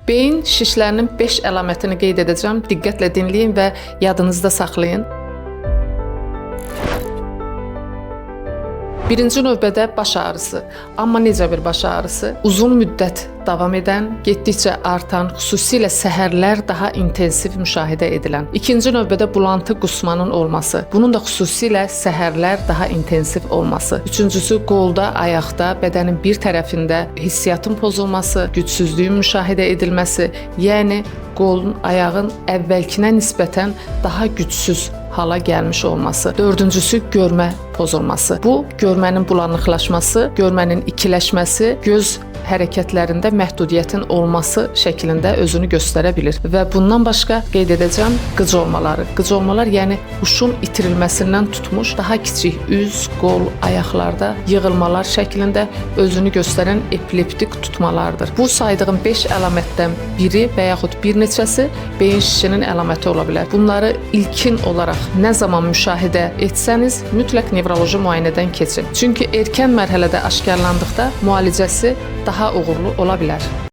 Beyin şişlərinin 5 əlamətini qeyd edəcəm. Diqqətlə dinləyin və yadınızda saxlayın. Birinci növbədə baş ağrısı. Amma necə bir baş ağrısı? Uzun müddət davam edən, getdikcə artan, xüsusilə səhərlər daha intensiv müşahidə edilən. İkinci növbədə bulantı, qusmanın olması. Bunun da xüsusilə səhərlər daha intensiv olması. Üçüncüsü qolda, ayaqda, bədənin bir tərəfində hissiyatın pozulması, gücsüzlüyün müşahidə edilməsi, yəni qolun, ayağın əvvəlkinə nisbətən daha gücsüz hala gəlmiş olması. Dördüncüsü görmə pozulması. Bu görmənin bulanıqlaşması, görmənin ikiləşməsi, göz hərəkətlərində məhdudiyyətin olması şəklində özünü göstərə bilir. Və bundan başqa qeyd edəcəm qıc olmaları. Qıc olmalar, yəni huşun itirilməsindən tutmuş daha kiçik üz, qol, ayaqlarda yığılmalar şəklində özünü göstərən epileptik tutmalardır. Bu saydığım 5 əlamətdən biri və yaxud bir neçəsi beyin şişinin əlaməti ola bilər. Bunları ilkin olaraq nə zaman müşahidə etsəniz, mütləq nevroloji müayinədən keçin. Çünki erkən mərhələdə aşkarlandıqda müalicəsi daha uğurlu ola bilər.